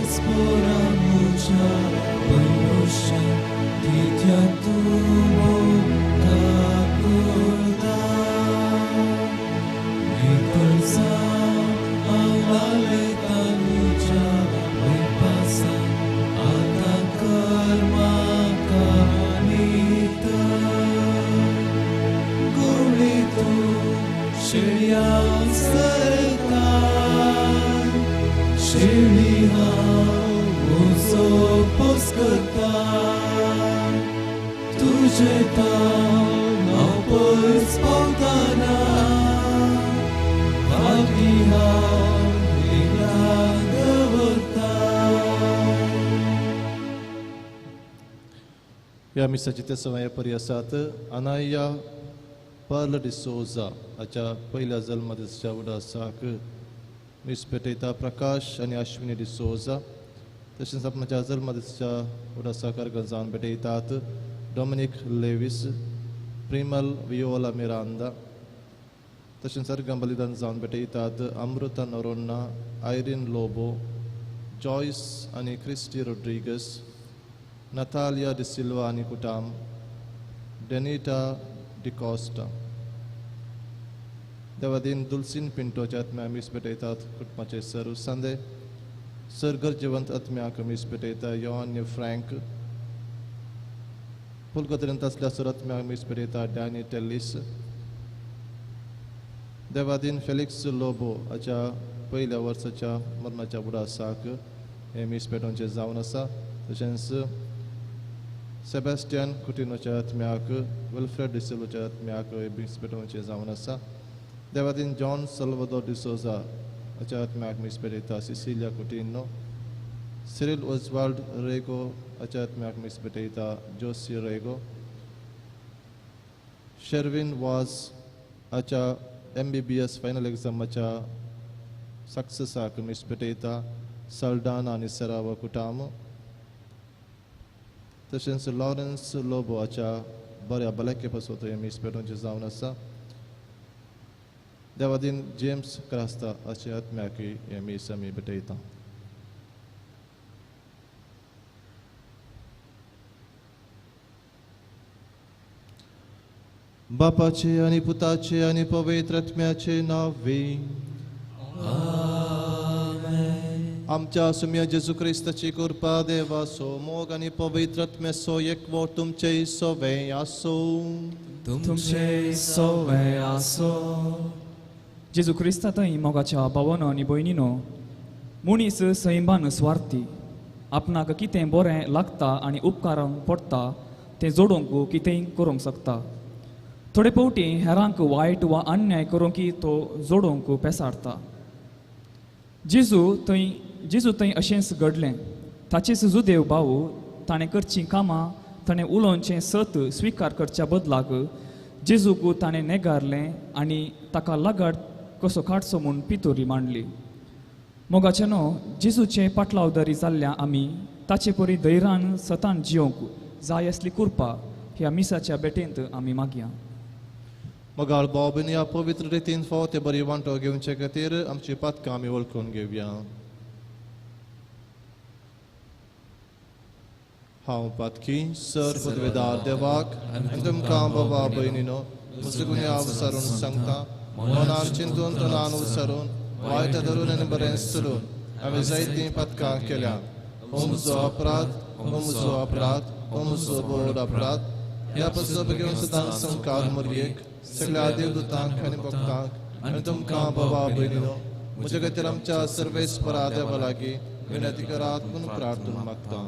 Diaspora mucha पयलोशा कित्याक तूं काकुळटा नितळसाण हांव वालयता तुज्या वयपासा आतां कर म्हाका नितळ गोवळी तूं शेळयांक सरता शेळी हांव म्हजो पोस करता तुजें ताव हांव पयस पावतना फाटीं हांव निकळां दवरता. ह्या मिसाची ते सवय परी आसात अनाया पर्ल डिसोजा हाच्या पयल्या जल्म दिसाच्या उडासाक मीस पेटयता प्रकाश आनी अश्विनी डिसोजा. तशेंच आपणाच्या जल्म दिसाच्या उडासाक अर्गन जावन भेटयतात Dominic Lewis, Primal Viola Miranda. तशेंच अर्गां बलिदान जावन भेटयतात अमृता नोरोन्ना, आयरीन लोबो, जॉयस आनी क्रिस्टी रोड्रिगस, नतालिया डिसिल्वा आनी कुटाम, डेनिटा डिकॉस्टा. देवादीन दुलसीन पिंटोच्या आत्म्या मीस भेटयतात कुटुंबाचे सर सांदे सर गरजेवंत आत्म्याक मीस भेटयता योहान्य फ्रँक. पुलगतरेंत आसल्या सर आत्म्याक मीस भेटयता डॅनी टेल्लीस. देवादीन फेलिक्स लोबो हाच्या पयल्या वर्साच्या मरणाच्या बुडासाक हें मीस पेटोवचें जावन आसा. तशेंच सेबॅस्टियन कुटिनोच्या आत्म्याक, विल्फ्रेड डिसिल्वाच्या आत्म्याक मीस पेटोवचें जावन आसा. देवादीन जॉन सल्वदोर डिसोजा हाच्या आत्म्याक मीस पेटयता सिसिलिया कुटिनो. सिरील ओजवाल्ड रेगो हाच्या आत्म्याक मीस पेटयता जोसी रेगो. शेरविन वाज हाच्या MBBS final एग्जामाच्या सक्सेसाक मीस पेटयता सल्डाना आनी सेरावा कुटाम. तशेंच लॉरन्स लोबो हाच्या बऱ्या भलायके पासत हें मीस पेटोवचें जावन आसा. देवादीन जेम्स क्रास्ता हाच्या आत्म्याक हें मीस आमी भेटयता. बापाचे आनी पुताचे आनी पवित्र आत्म्याचे नांवे. आमच्या सुम्या जेजू क्रिस्ताची कृपा, देवाचो मोग आनी पवित्र आत्म्याचो एकवट तुमचे सवे आसूं. तुमचे सवे आसूं. जेजू क्रिस्ता थंय मोगाच्या भावानो आनी भयणीनो, मनीस सैमान स्वार्थी, आपणाक कितें बरें लागता आनी उपकारांक पडटा तें जोडूंक कितेंय करूंक शकता. थोडे फावटी हेरांक वायट वा अन्याय करूंक तो जोडूंक पेसारता. जेजू थंय अशेंच घडलें. ताचेच जुदेव भाव ताणें करचीं कामां, ताणें उलोवचें सत स्विकार करच्या बदलाक जेजूक ताणें नेगारलें आनी ताका लगाड कसो काडचो म्हूण पितोरी मांडली. मोगाचे न्हू जेजूचे पाटलावदारी जाल्ल्या आमी ताचे परी धैर्यान सतान जियोंक जाय आसली कृपा ह्या मिसाच्या भेटेंत आमी मागया. मोगाळ भाव भयणी, ह्या पवित्र रितीन फावो ते बरी वांटो घेवचे खातीर आमची पातकां आमी वळखून घेवया. हांव पातकी सर पदवेदार देवाक आनी तुमकां बाबा भयणीनो म्हजो गुन्यांव विचारून सांगता. मनान चिंतून तनान विचारून वायट धरून आनी बरें चलून हांवें जायतीं पातकां केल्या. हो म्हजो अपराध, हो म्हजो अपराध, हो म्हजो व्हड अपराध. ह्या पसो घेवन सदां संकार मोरयेक सगळ्या देवदूतांक आनी भक्तांक आनी तुमकां बाबा भयणीनो म्हज्या खातीर आमच्या सर्वेस्परा देवा लागीं विनंती करात म्हूण प्रार्थना मागता.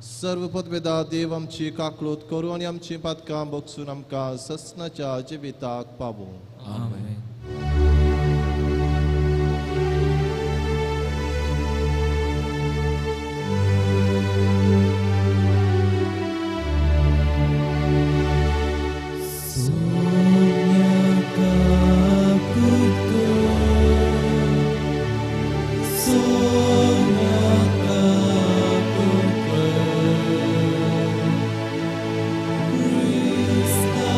सर्व पदवेदा देव आमची काकळूत करूं आनी आमची पातकां बगसून आमकां ससनाच्या जिविताक पावूं. आमेन. Krista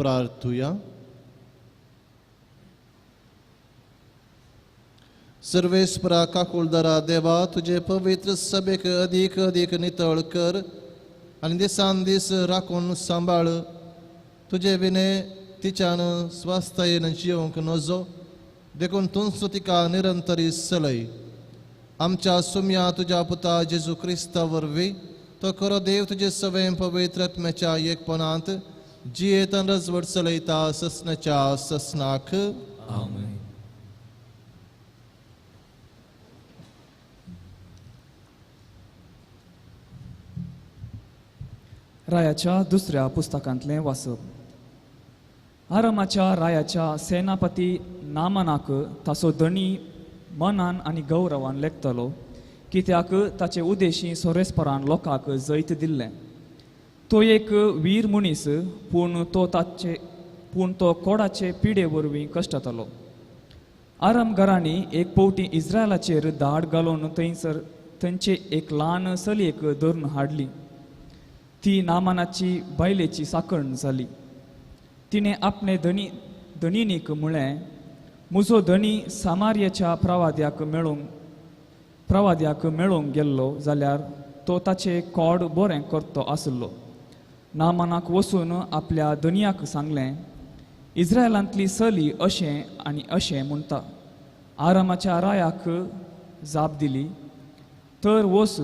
प्रार्थुया. सर्वेस्परा काकुळदारा देवा, तुजे पवित्र सभेक अदीक अदीक नितळ कर आनी दिसान दीस राखून सांबाळ. तुजे विणे तिच्यान स्वास्थ्येन जियोंक नजो, देखून तूंच तिका निरंतरी चलय. आमच्या सुम्या तुज्या पुता जेजू क्रिस्ता वरवीं तो खरो देव तुजे सवें पवित्र आत्म्याच्या एकपणांत जियेतन रजवट चलयता ससनाच्या ससनाक. आमेन. रायाच्या दुसऱ्या पुस्तकांतलें वाचप. आरामाच्या रायाच्या सेनापती नामनाक ताचो धनी मनान आनी गौरवान लेखतलो, कित्याक ताचे उदेशी सोरेस्परान लोकांक जैत दिल्लें. तो एक वीर मनीस, पूण तो कोडाचे पिडे वरवीं कश्टतालो. आराम घरांनी एक पवटी इस्रायलाचेर धाड घालून थंयसर थंयचे एक ल्हान चलयेक धरून हाडली. ती नामानाची बायलेची साकण जाली. तिणें आपणे धनिनीक म्हळें, म्हजो धनी सामार्याच्या प्रवाद्याक मेळोवंक गेल्लो जाल्यार तो ताचें कोड बरें करतो आसलो. नामानाक वचून आपल्या धनयाक सांगलें, इस्रायलांतली चली अशें आनी अशें म्हणटा. आरामाच्या रायाक जाप दिली, तर वच,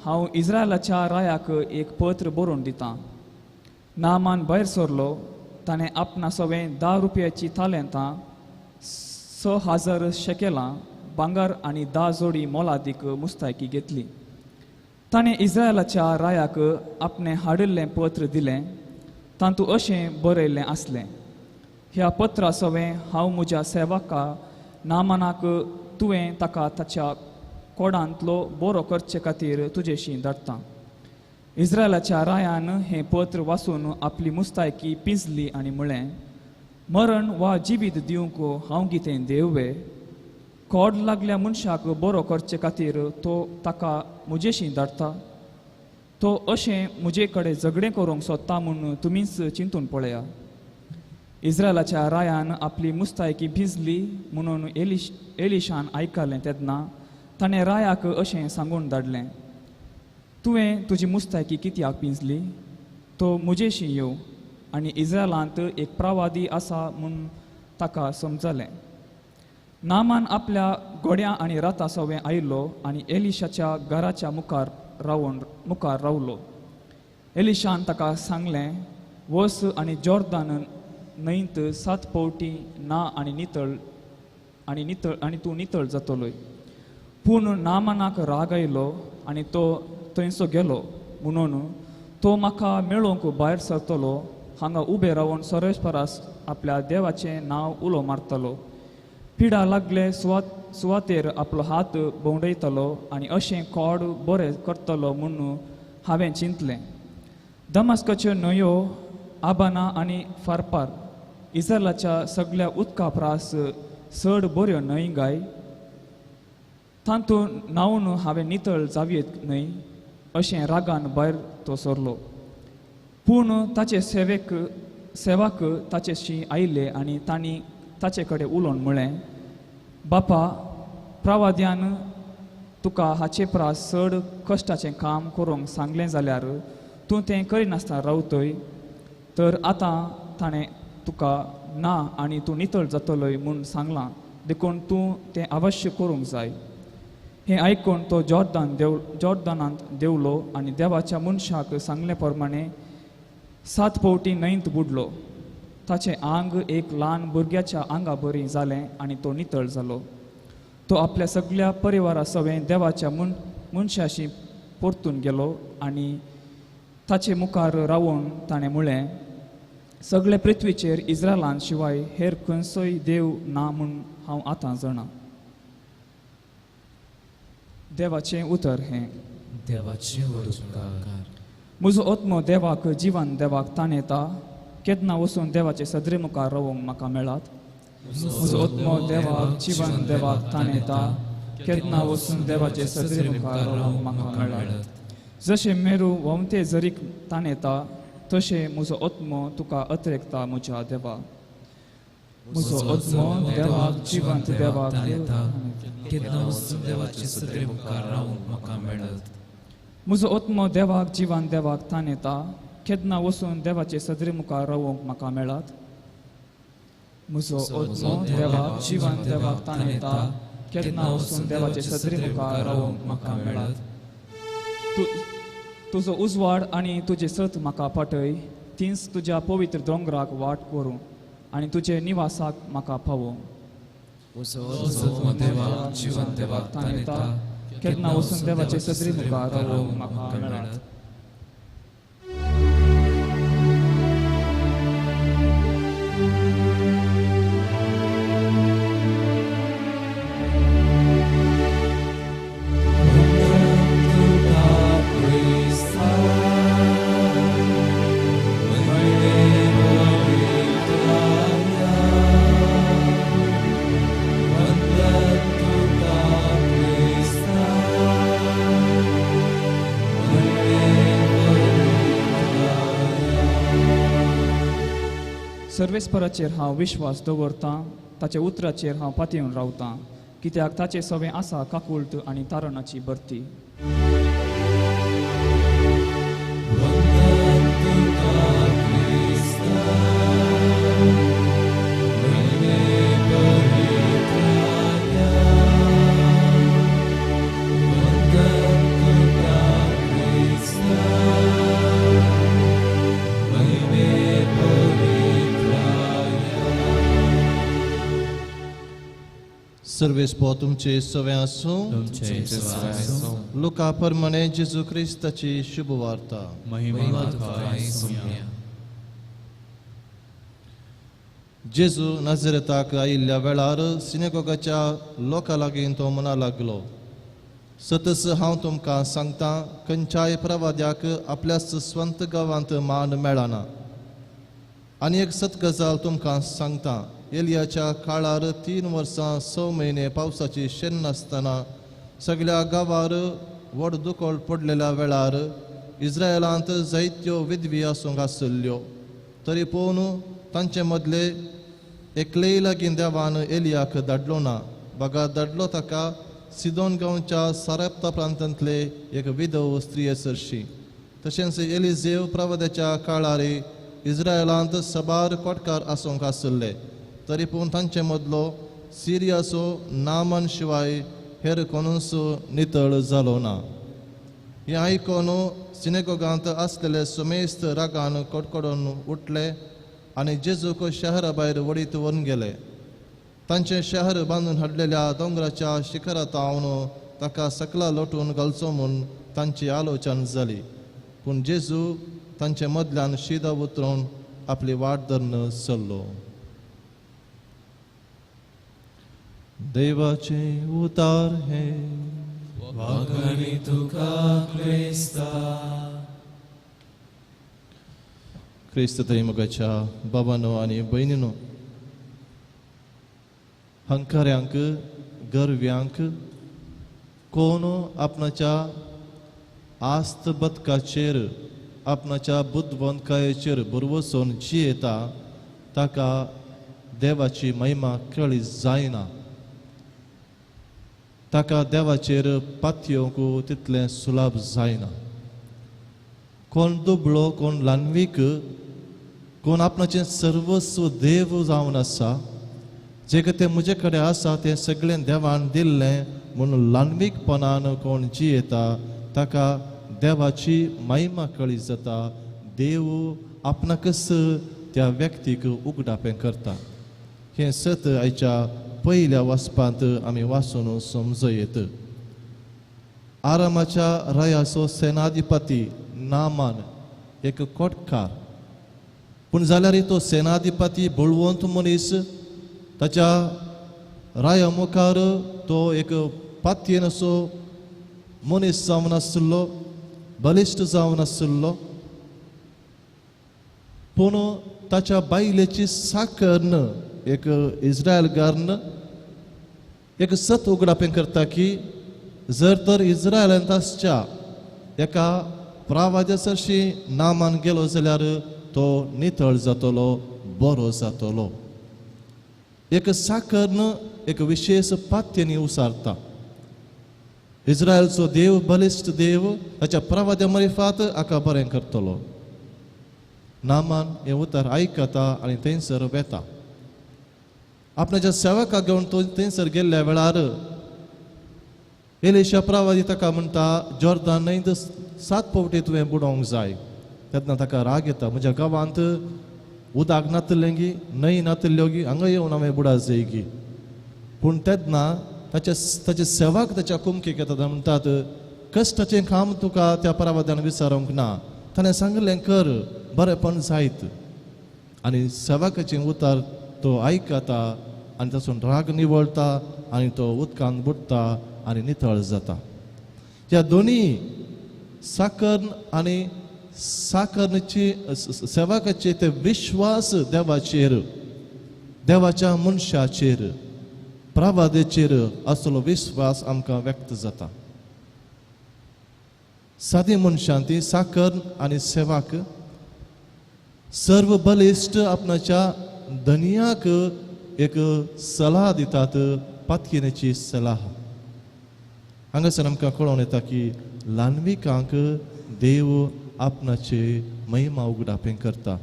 हांव इस्रायलाच्या रायाक एक पत्र बरोवन दितां. नामान भायर सरलो. ताणें आपणा सवें 10 रुपयाची तालेंतां, 6000 शेकेलां भांगर आनी 10 जोडी मोलादीक मुस्तायकी घेतली. ताणें इस्रायलाच्या रायाक आपणें हाडिल्लें पत्र दिलें. तातूंत अशें बरयल्लें आसलें, ह्या पत्रा सवें हांव म्हज्या सेवका नामानाक तुवें ताका ताच्या कोडांतलो बरो करचे खातीर तुजेशी धाडटा. इस्रायलाच्या रायान हें पत्र वाचून आपली मुस्तायकी पिंजली आनी म्हळें, मरण वा जिवीत दिवंक हांव कितें देव वे? कोड लागल्या मनशाक बरो करचे खातीर तो ताका म्हजेशी धाडटा. तो अशें म्हजे कडेन झगडें करूंक सोदता म्हूण तुमीच चिंतून पळया. इस्रायलाच्या रायान आपली मुस्तायकी भिजली म्हणून एलिशान आयकलें तेन्ना ताणें रायाक अशें सांगून धाडलें, तुवें तुजी मुस्तायकी कित्याक पिंजली? तो म्हजेशी येव आनी इस्रायलांत एक प्रवादी आसा म्हूण ताका समजलें. नामान आपल्या घोड्या आनी रथा सवें आयलो आनी एलिशाच्या घराच्या मुखार रावलो. एलिशान ताका सांगलें, वच आनी जॉर्दान न्हंयत 7 फावटी ना आनी नितळ आनी नितळ आनी तूं नितळ जातलोय. पूण नामानाक राग आयलो आनी तो थंयसो गेलो. म्हणून तो म्हाका मेळोवंक भायर सरतलो, हांगा उबे रावन सर्वेस्परास आपल्या देवाचें नांव उलो मारतलो, पिडा लागले सुवातेर आपलो हात भोंवडयतलो आनी अशें कोड बरें करतलो म्हूण हांवें चिंतलें. दमास्काच्यो न्हंयो आबाना आनी फारपार इस्रायलाच्या सगळ्या उदका प्रास चड बऱ्यो न्हंय गाय, तातूंत न्हांवन हांवें नितळ जावयेत न्हय अशें रागान भायर तो सरलो. पूण ताचे सेवाक ताचेशी आयले आनी तांणी ताचे कडेन उलोवन म्हळें, बापा, प्रवाद्यान तुका हाचे प्रास चड कश्टाचें काम करूंक सांगलें जाल्यार तूं तें करिनासतना रावतय, तर आतां ताणें तुका ना आनी तूं नितळ जातलोय म्हूण सांगलां, देखून तूं तें अवश्य करूंक जाय. हें आयकून तो जॉर्दानांत देंवलो आनी देवाच्या मनशाक सांगले प्रमाणे 7 फावटी न्हंयत बुडलो. ताचें आंग एक ल्हान भुरग्याच्या आंगा बरी जालें आनी तो नितळ जालो. तो आपल्या सगळ्या परिवारा सवें देवाच्या मनशाशी परतून गेलो आनी ताचे मुखार रावून ताणें म्हळें, सगळे पृथ्वीचेर इस्रायलान शिवाय हेर खंयचोय देव ना म्हूण हांव आतां जाणा. देवाचें उतर हें. देवाचें उपकार. म्हजो आत्मो देवाक जिवन देवाक ताणेता, केन्ना वचून देवाचे सदरे मुखार रावंक म्हाका मेळात. म्हजो आत्मो देवाक जिवन देवाक ताणेता, केन्ना वचून देवाचे सदरे मुखार रावंक म्हाका मेळात. जशें मेरू व्हांवते झरीक ताणेता, तशें म्हजो आत्मो तुका अत्रेकता म्हज्या देवा. म्हजो आत्मो देवाक जिवंत देवाक केन्ना वचून देवाचे सदरे मुखार रावूंक म्हाका मेळत. म्हजो आत्मो देवाक जिवन देवाक ताणेता केन्ना वचून देवाचे सदरे मुखार रावूंक म्हाका मेळत. म्हजो आत्मो देवाक जिवन देवाक ताणेता केन्ना वचून देवाचे सदरे मुखार रावूंक म्हाका मेळत. तुजो उजवाड आनी तुजें सत म्हाका पाटय, तींच तुज्या पवित्र दोंगराक वाट करूं आनी तुजे निवासाक म्हाका पावोवं. म्हजो देवाक जिवन देवाक ताणेता केन्ना वचून देवाचे सदरे मुखार रावूंक म्हाका मेळत. सर्वेस्पराचेर हांव विश्वास दवरतां, ताच्या उतराचेर हांव पातयेवन रावतां, कित्याक ताचें सवें आसा काकुळट आनी तारणाची भरती. सर्वेस्पर तुमचे सवें आसूं. लुका प्रमाणे जेजू क्रिस्ताची शुभ वार्ता. जेजू नाझरेताक आयिल्ल्या वेळार सिनेगोगाच्या लोकां लागीं तो म्हणा लागलो, सतस हांव तुमकां सांगता, खंयच्याय प्रवाद्याक आपल्याच स्वंत गांवांत मान मेळना. आनी एक सत गजाल तुमकां सांगता, एलियाच्या काळार 3 वर्सां 6 म्हयने पावसाची शेण नासतना सगळ्या गांवार व्हड दुकळ पडलेल्या वेळार इस्रायलांत जायत्यो विधवी आसूंक आसल्ल्यो, तरी पळोवन तांचे मदले एकलेय लागीं देवान एलियाक धाडलो ना, बगा धाडलो ताका सिदोन गांवच्या सारेप्ता प्रांतांतले एक विधव स्त्रिये सरशी. तशेंच एलिजेव प्रवाद्याच्या काळार इस्रायलांत सबार कोटकार आसूंक आसले, तरी पूण तांचे मदलो सिरियाचो नामन शिवाय हेर कोणूच नितळ जालो ना. हें आयकून सिनेगोगांत आसलेले सुमेस्त रागान कडकडून उठले आनी जेजूक शहरा भायर वडीत व्हरून गेले. तांचें शहर बांदून हाडलेल्या दोंगराच्या शिखरांत हांव ताका सकला लोटून घालचो म्हूण तांची आलोचन जाली, पूण जेजू तांचे मदल्यान शिदा उतरून आपली वाट धरून चल्लो. देवाचे उतार हे वागणी तुका क्रिस्ता. क्रिस्त मोगाच्या बाबानो आनी भयणीनो, हंकाऱ्यांक गरव्यांक कोण आपणाच्या आस्त बदकाचेर आपणाच्या बुदवंतकायेचेर भरवसून जियेता ताका देवाची महिमा कळी जायना, ताका देवाचेर पातयेवंक तितलें सुलाभ जायना. कोण दुबळो, कोण ल्हानवीक, कोण आपणाचें सर्वस्व देव जावन आसा, जे कितें म्हजे कडेन आसा तें सगळें देवान दिल्लें म्हूण ल्हानवीकपणान कोण जियेता ताका देवाची महिमा कळी जाता. देव आपणाकच त्या व्यक्तीक उगडापें करता. हें सत आयच्या पयल्या वाचपांत आमी वाचून समजयत. आरामाच्या रायाचो सेनाधिपती नामान एक कोटकार, पूण जाल्यार तो सेनाधिपती बळवंत मनीस, ताच्या राया मुखार तो एक पातयेन असो मनीस जावन आशिल्लो, बलिश्ट जावन आशिल्लो. पूण ताच्या बायलेची साकर एक इस्रायलगारन एक सत उगडापें करता की जर तर इस्रायलांत आसच्या एका प्रावाद्या सरशी नामान गेलो जाल्यार तो नितळ जातलो, बरो जातलो. एक साकर्न एक विशेश पात्यनी उसारता. इस्रायलचो देव बलिश्ट देव ताच्या प्रवाद्या मरिफात हाका बरें करतलो. नामान हें उतर आयकता आनी थंयसर वेता. आपणाच्या सेवकाक घेवन तो थंयसर गेल्ल्या वेळार एलिशा प्रवादी ताका म्हणटा, जॉर्दान न्हंयत 7 फावटी तुवें बुडोवंक जाय. तेन्ना ताका राग येता, म्हज्या गांवांत उदक नातलें गी, न्हंय नातल्यो गी, हांगा येवन हांवें बुडा जाय गी. पूण तेन्ना ताचे सेवाक ताच्या कुमकेक येतात म्हणटात, कश्टाचें काम तुका त्या परावाद्यान विचारूंक ना, ताणें सांगलें कर, बरेंपण जायत. आनी सेवकाचें उतर तो आयकता आनी ताचो राग निवळटा आनी तो उदकांत बुडटा आनी नितळ जाता. ह्या दोनी साकर्न आनी साकर्नची सेवकाचे ते विश्वास देवाचेर, देवाच्या मनशाचेर, प्रवादेचेर असलो विश्वास आमकां व्यक्त जाता. सादी मनशां ती साकर आनी सेवाक सर्व बलिश्ट आपणाच्या धनयाक एक सलाह दितात, पातकिनेची सलाह. हांगासर आमकां कळोवन येता की ल्हानविकांक देव आपणाचे महिमा उगडापें करता.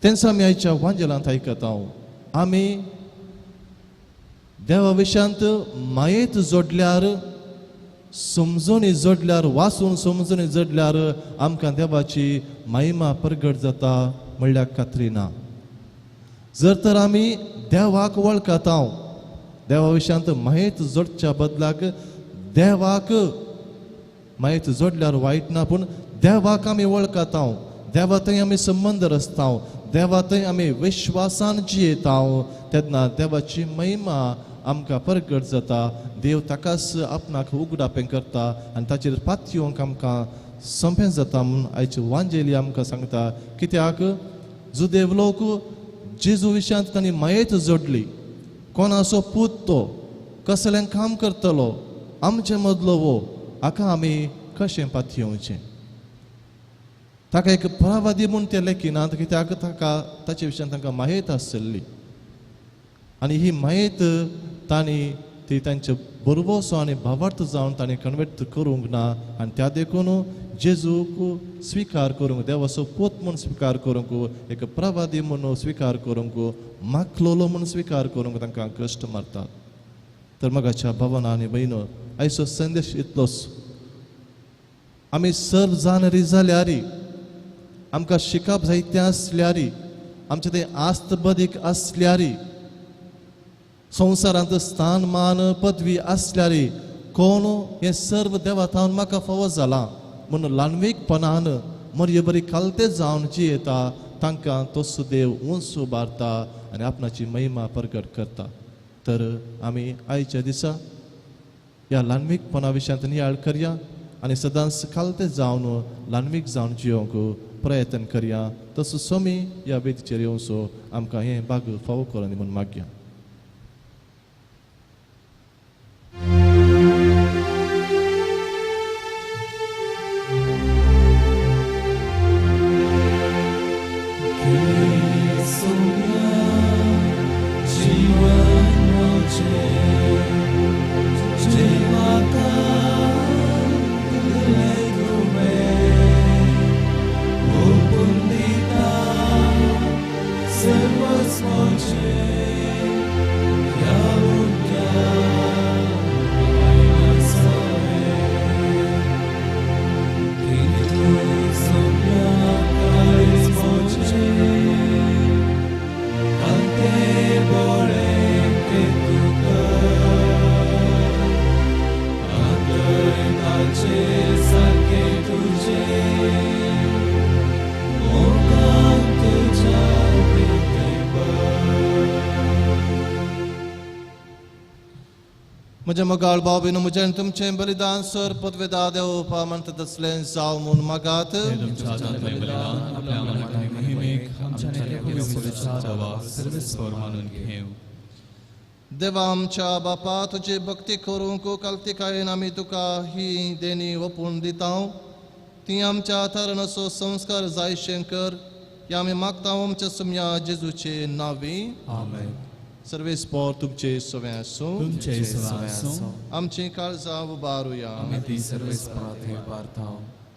तेन्ना आमी आयच्या वांजेलांत आयकता, आमी देवा विशांत मायेत जोडल्यार, समजून जोडल्यार, वाचून समजून जोडल्यार आमकां देवाची महिमा परगट जाता म्हणल्यार खात्री ना. जर तर आमी देवाक वळखता, देवा विशांत मायेत जोडच्या बदलाक देवाक मायेत जोडल्यार वायट ना, पूण देवाक आमी वळखता, देवा थंय आमी संबंद रचता, देवा थंय आमी विश्वासान जियेता, तेन्ना देवाची महिमा आमकां परगट जाता. देव ताकाच आपणाक उगडापें करता आनी ताचेर पातयेवंक आमकां सोंपें जाता म्हूण आयची वांजेली आमकां सांगता. कित्याक जुदेव लोक जेजू विशयांत तांणी मायेत जोडली, कोणाचो पूत तो, कसलें काम करतलो, आमचे मदलो वो, हाका आमी कशें पातयेवचें. ताका एक परावादी म्हूण ते लेखिनात, कित्याक ताका ताचे विशयान तांकां मायेत आसली आनी ही मायेत तांणी ती तांचे बरवसो आनी भावार्थ जावन तांणी कन्वर्ट करूंक ना आनी त्या देखून जेजूक स्विकार करूंक, देवाचो पूत म्हूण स्विकार करूंक, एक प्रवादी म्हूण स्विकार करूंक, माखलोलो म्हूण स्विकार करूंक तांकां कश्ट मारतात. तर मगाच्या भावना आनी भयणो, आयचो संदेश इतलोच. आमी सर्व जाणरी जाल्यार, आमकां शिकप जायतें आसल्यार, आमचें तें आस्त बदीक आसल्यार, संवसारांत स्थान मान पदवी आसल्यार, कोण हें सर्व देवा थावन म्हाका फावो जालां म्हूण ल्हानवीकपणान मरये बरी खालते जावन जियेता, तांकां तो सुदेव उंच उबारता आनी आपणाची महिमा परगट करता. तर आमी आयच्या दिसा ह्या ल्हानवीकपणा विशयांत नियाळ करया आनी सदांच खालते जावन ल्हानवीक जावन जियोवंक प्रयत्न करया. तसो स्वामी ह्या वेदीचेर येवचो आमकां हें बाग फावो करून म्हूण मागया. म्हज्या मोगाळ भाव भयणींनो, म्हजें आनी तुमचें बलिदान सर पदवेदा देव म्हणटा तसलें जावं म्हूण मागात. देवा आमच्या बापा, तुजी भक्ती करूंक कालतिकायेन आमी तुका ही देणी ओपून दिता. ती आमच्या थरणाचो संस्कार जायशें कर, ह्या आमी मागता आमच्या सुम्या जेजूचे नांवी. आमेन. सर्वेस्पोर तुमचे सवें आसूं. तुमचे सवें आसूं. आमची काळजां उबारुया. आमी ती सर्वेस्पराक उबारता.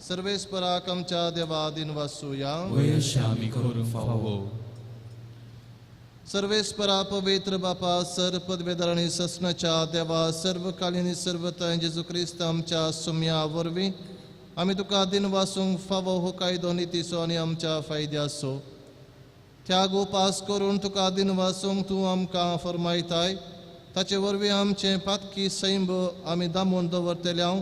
सर्वेस्पराक आमच्या देवा दिन वासूया. वयशे आमी करूंक फावो. सर्वेस्परा पवित्र बापा, सर पदवेदार आनी ससनाच्या देवा, सर्वकालीन सर्वथंय जेजू क्रिस्त आमच्या सुम्या वरवीं आमी तुका दिन वासूंक फावो हो कायदो नितीचो आनी आमच्या फायद्याचो. त्याग उपास करून तुका दिन वासूंक तूं आमकां फरमायताय. ताचे वरवीं आमचें पातकी सैंब आमी दामून दवरतल्यांव,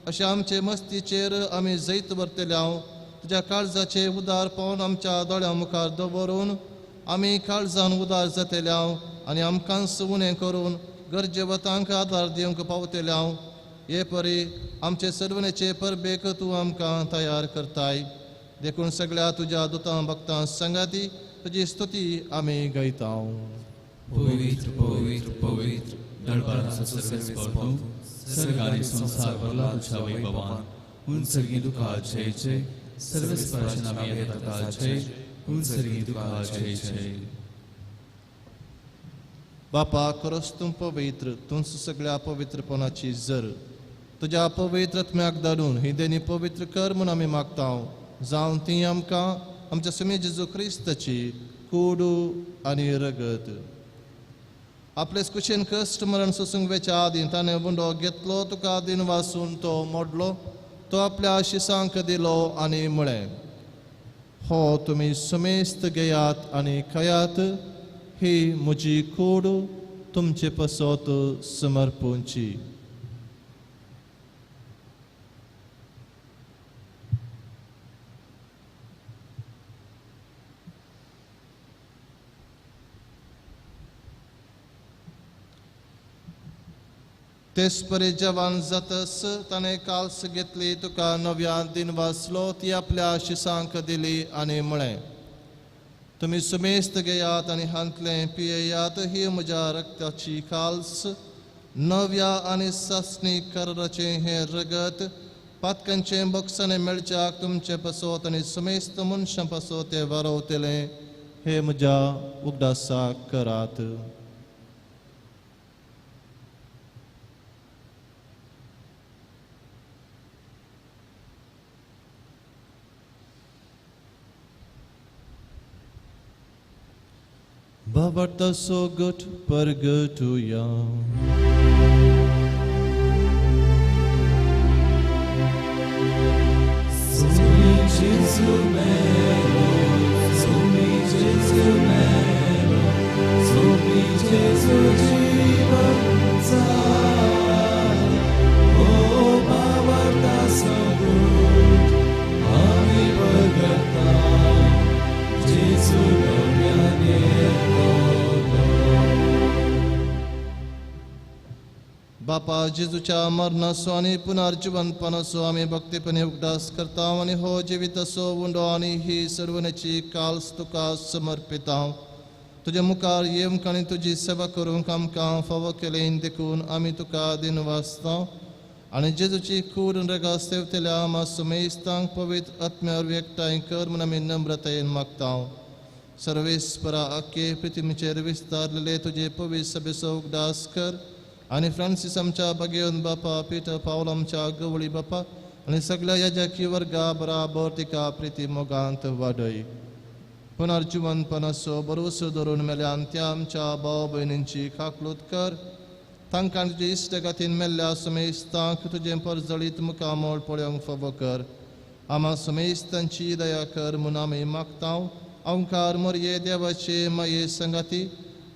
अशें आमचे मस्तीचेर आमी जैत व्हरतल्यांव. तुज्या काळजाचे उदार पावन आमच्या दोळ्यां मुखार दवरून आमी काळजान उदार जातल्यांव आनी आमकांच उणें करून गरजेवतांक आदार दिवंक पावतल्यांव. हे परी आमचे सर्वनेचे परबेक तूं आमकां तयार करताय. देखून सगळ्या तुज्या दुतां भक्तां संगाती तुजी स्तुती आमी गायता. पवित्र पवित्र पवित्र दळपारांचो सर्वेस्पर तूं, सर्ग आनी संवसार भरला तुज्या वैभवान. उन सर्गी तुका जय जय. सर्वेस्पराच्या नांवान येता ताका जय. उन सर्गी तुका जय जय. बापा, खरोच तूं पवित्र, तूंच सगळ्या पवित्रपणाची जर. तुज्या पवित्र आत्म्याक धाडून ही देणी पवित्र कर म्हूण आमी मागता, जावन ती आमकां आमच्या सुमी जेजू क्रिस्ताची कूड आनी रगत. आपलेच कुशीन कश्ट मरण सोसूंक वेच्या आदीं ताणें उंडो घेतलो, तुका दिन वासून तो मोडलो, तो आपल्या शिसांक दिलो आनी म्हळें, हो तुमी सुमेस्त घेयात आनी खायात, ही म्हजी कूड तुमचे पसत समर्पूंची. तेच परी जवान जातस ताणें काल्स घेतली, तुका नव्या दिन वाचलो, ती आपल्या शिसांक दिली आनी म्हळें, तुमी सुमेस्त घेयात आनी हांतलें पियेयात, ही म्हज्या रक्ताची काल्स, नव्या आनी सासणी कराराचें हें रगत पातकांचें बक्षाणें मेळच्याक तुमचे पासत आनी सुमेस्त मनशां पासत तें वारवतलें, हें म्हज्या उगडासाक करात. Bavarta sogut pergatuya. Sumi Jesu melo, Sumi Jesu melo, Sumi Jesu jivan sar. Oh Bavarta sogut, ami pergata, Jesu नव्याने. बापा, जेजूच्या मरणाचो आनी पुनर्जिवनपणाचो आमी भक्तीपणे उगडास करता आनी हो जिविताचो उंडो आनी ही सर्वनेची काल्स तुका समर्पिता. तुज्या मुखार येवंक आनी तुजी सेवा करूंक आमकां फावो केलें देखून आमी तुका दिन वाचता आनी जेजूची कूड रगा सेवतल्या आमा सुमेस्तांक पवित्र आत्म्यार एकठांय कर म्हूण आमी नम्रतायेन मागता. सर्वेस्परा, आख्खे पृथ्वीचेर विस्तारलेले तुजे पवित्र सभेचो उगडास कर आनी फ्रांसीस आमच्या बागेवन बापा, पीटर पावल आमच्या गवळी बापा आनी सगळ्या याजकी वर्गा बराबर तिका प्रिती मोगांत वाडय. पुनर्जिवनपणाचो भरवसो धरून मेल्यान त्या आमच्या भाव भयणींची काकलूत कर. तांकां तुजे इश्टगातीन मेल्ल्या सुमेस्तांक तुजें परजळीत मुखामळ पळोवंक फावो कर. आमा सुमेस्तांची दया कर म्हूण आमी मागता. ओंकार मोरये देवाचे माये संगाती,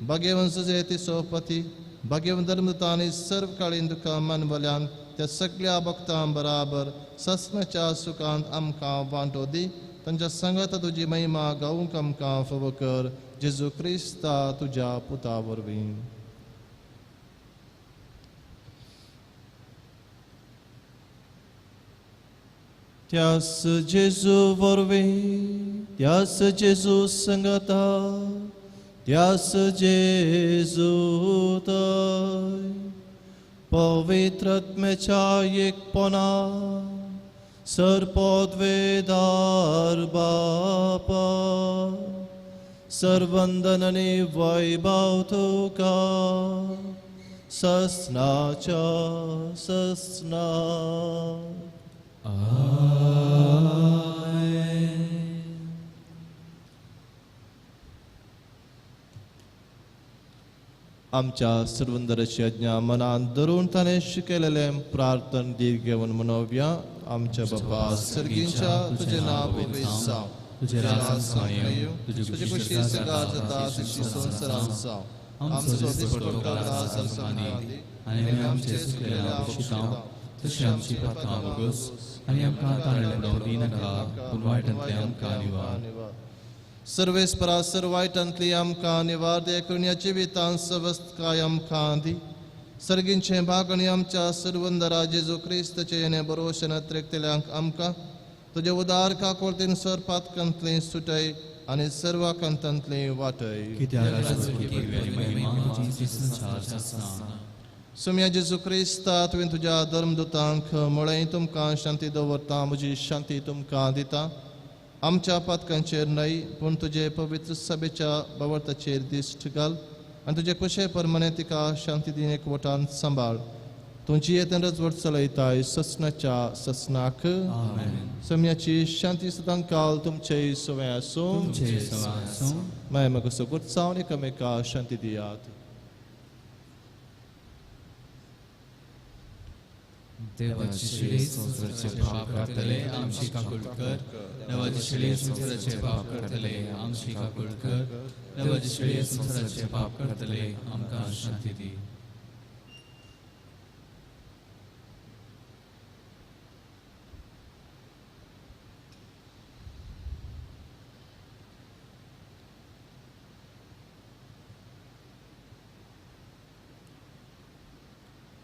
भाग्यवंत जुजे तिसोपती, भाग्यवंत धर्मदूत आनी सर्वकाळीन दुकां मानवल्यान त्या सगळ्या भक्तां बराबर ससनाच्या सुखांत आमकां वांटो दी. तांच्या संगाता तुजी महिमा गावूंक आमकां फावो कर, जेजू क्रिस्ता तुज्या पुता वरवीं. त्यास जेजू वरवीं, त्यास जेजू संगाता, त्यास जेजू तय पवित्र आत्म्याच्या एकपणा सरपदवेदार बापा सर्वंदन आनी वैभव तुका ससनाच्या ससना. आमच्या सर्वंदराची आज्ञा मनान धरून ताणें शिकयलेलें प्रार्थन दीर्घ घेवन मनोवया. आमच्या बापा सर्गींच्या तुजें नांव पवित्र जावं, तुजें राज येवं, तुजी खुशी स्वर्गार जाता तशी संवसारांत जावं. आमचो दिसपट्टो ग्रास आमकां दी आनी आमचे चुकलेल्या शितांव तशी आमची पात्रां वगस आनी आमकां ताणें पडोवंक दिनाका, पूण वायटांतलें आमकां निवार. सर्वेस्परा सर्व वायटांतली आमकां निवार देखून ह्या जिवितांत सवस्तकाय आमकां दी. सर्गींचें भाग आनी आमच्या सर्वंदरा जेजू क्रिस्ताचें येणें बरोवशें त्रेकतल्यांक आमकां तुजे उदार काकोळतीन सर पातकांतली सुटय आनी सर्व कांतांतली वाटय. सुम्या जेजू क्रिस्ता तुवें तुज्या धर्मदूतांक म्हळें तुमकां शांती दवरता, म्हजी शांती तुमकां दिता. आमच्या पातकांचेर न्हय पूण तुजे पवित्र सभेच्या बावळताचेर दिश्ट घाल आनी तुजे कुशे प्रमाणे तिका शांती दिन एकवटान सांबाळ. तुमची येतन रजवट चलयताय ससनाच्या ससनाक. सम्याची शांती सदां काल तुमचे सवय आसूं. मागीर म्हाका सगळो जावन एकामेका शांती दियात. देवाची शिळे संवसाराचे पाप काडटले आमची काकूळ कर. देवाची शिळे संवसाराचे पाप काडटले आमची काकूळ कर. देवाची शिळे संवसाराचे पाप काडटले आमकां शांती दी.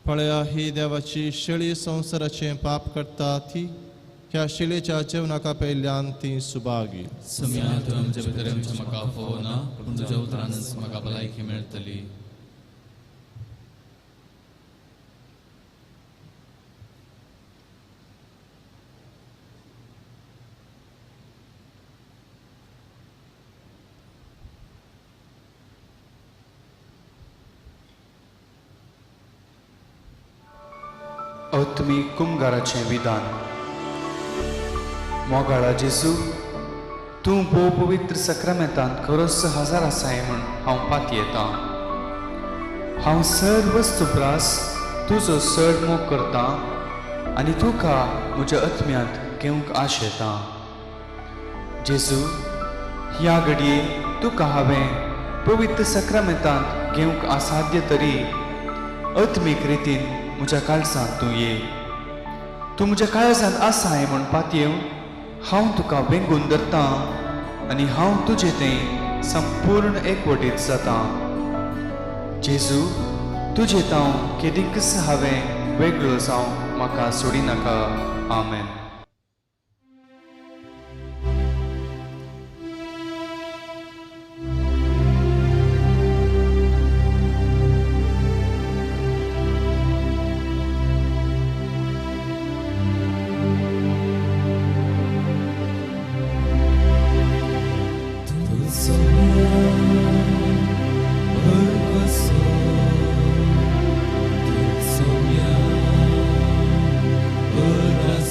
पळया ही देवाची शेळी संवसाराचें पाप करता ती ह्या शिळेच्या जेवणाका पेल्यान ती सुभागी. सम्या तूं आमचे भितर आमच्या म्हाका फोवना, पूण तुज्या उतरानच म्हाका भलायकी मेळटली. आत्मीक कुमगाराचें विधान. मोगाळा जेजू, तूं भोव पवित्र सक्रामेंतांत खरोच हजार आसाय म्हूण हांव पातयेतां. हांव सर्व प्रास तुजो चड मोग करतां आनी तुका म्हज्या आत्म्यांत घेवंक आशेतां. जेजू, ह्या घडये तुका हांवें पवित्र सक्रामेंतांत घेवंक असाध्य तरी आत्मीक रितीन म्हज्या काळजांत तूं ये. तूं म्हज्या काळजांत आसाय म्हूण पातयेवन हांव तुका वेंगून धरतां आनी हांव तुजे थंय संपूर्ण एकवटीत जातां. जेजू, तुजे तांव केदीकच हांवें वेगळो जावं म्हाका सोडिनाका. आमेन.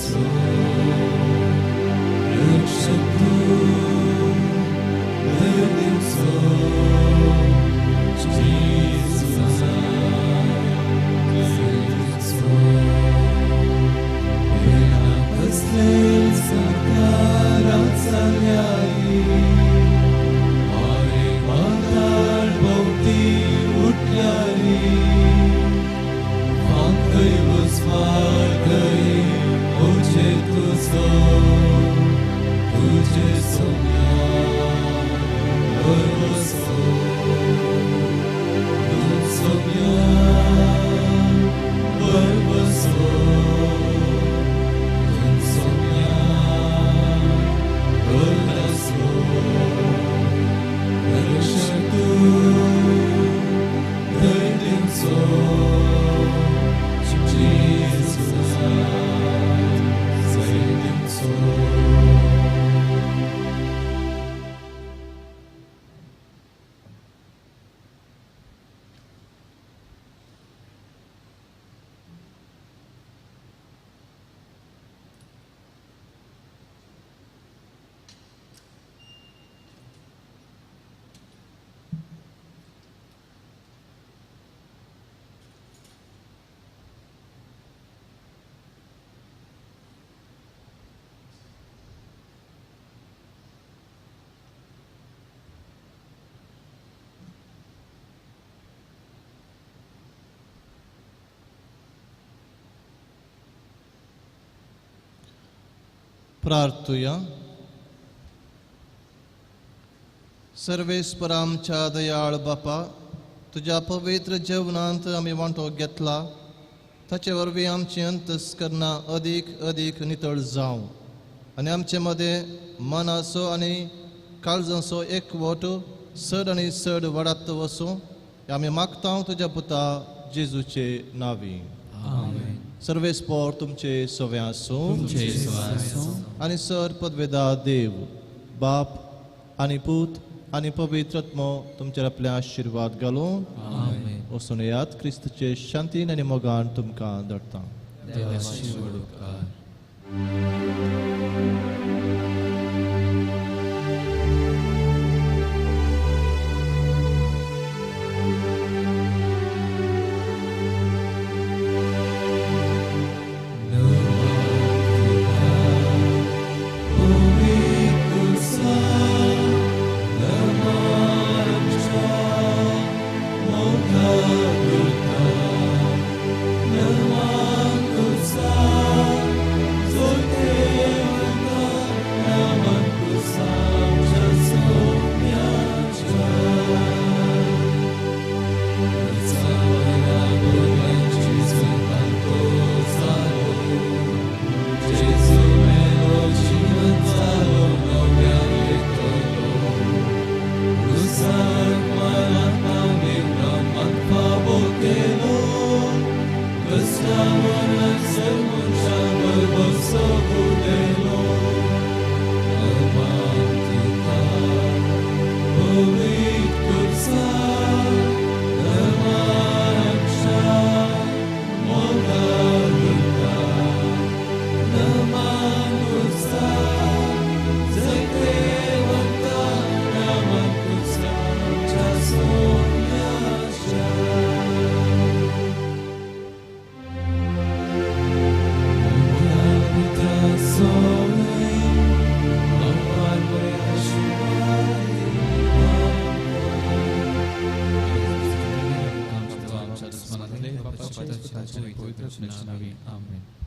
Sonia, प्रार्थुया. सर्वेस्पर आमच्या दयाळ बापा, तुज्या पवित्र जेवणांत आमी वांटो घेतला, ताचे वरवीं आमची अंतस्करणां अदीक अदीक नितळ जावं आनी आमचे मदें मनाचो आनी काळजांचो एकवट चड आनी चड वाडत वचूं, आमी मागता तुज्या पुता जेजूचे नांवी. सर्वेस्पर तुमचे सवे आसूं आनी सर पदवेदा देव बाप आनी पूत आनी पवित्र आत्मो तुमचेर आपले आशिर्वाद घालून वचून येयात. क्रिस्तचे शांतीन आनी मोगान तुमकां धाडटा. Amen.